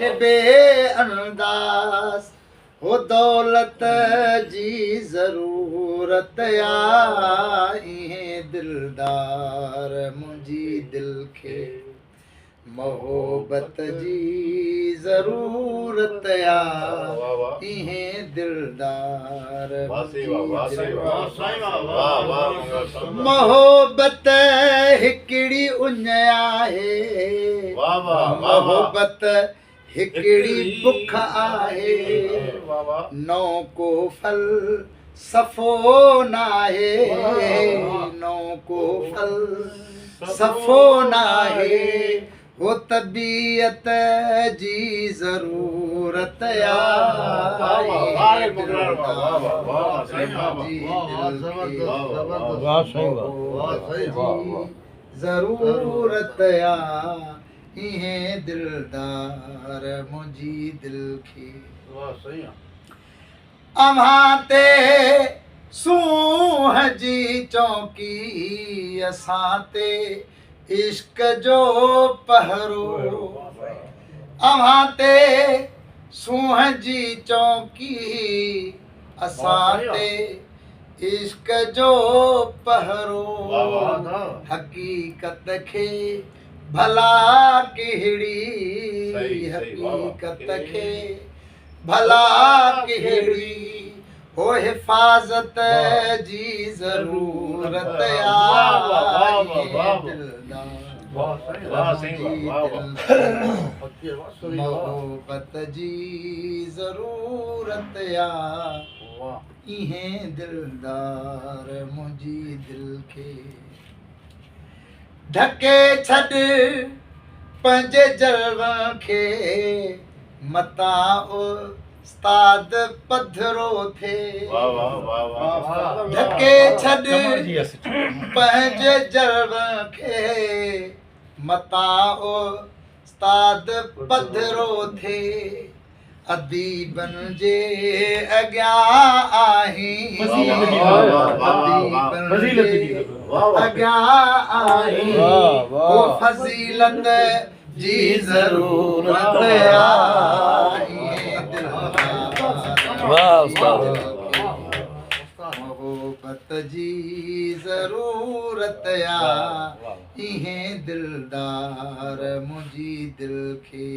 کي بي انداز، هو دولت جي ضرورت آ ايهين دلدار منهنجي دل کي. محبت جي ضرورت آ ايهين دلدار محبت هڪڙي اڃ آهي، محبت هڪڙي بک آهي، نئون ڪو ڦل صفو ناهي، نئون ڪو ڦل صفو ناهي، هو طبيعت جي ضرورت آهي. ضرورت آ ايهين دلدار منهنجي دل کي. اوهان تي سونهن جي چونڪي، اسان تي عشق جو پهرو. اوهان تي سونهن جي چونڪي، اسان تي عشق جو پهرو. حقيقت کي ڀلا ڪهڙي، حقيقت کي ڀلا ڪهڙي، هو حفاظت جي ضرورت آهي. محبت جي ضرورت آ ايهين دلدار منهنجي دل کي. ڍڪي ڇڏ پنهنجي جلون کي، متان استاد پڌرو ٿئي. ڍڪي ڇڏ پنهنجي جلون کي، متان استاد پڌرو ٿئي. اديبن جي اڳيان آهين، اديبن جي اڳيان آهين، هو فضيلت جي ضرورت آهي. محبت جي ضرورت آ ايهين دلدار منهنجي دل کي.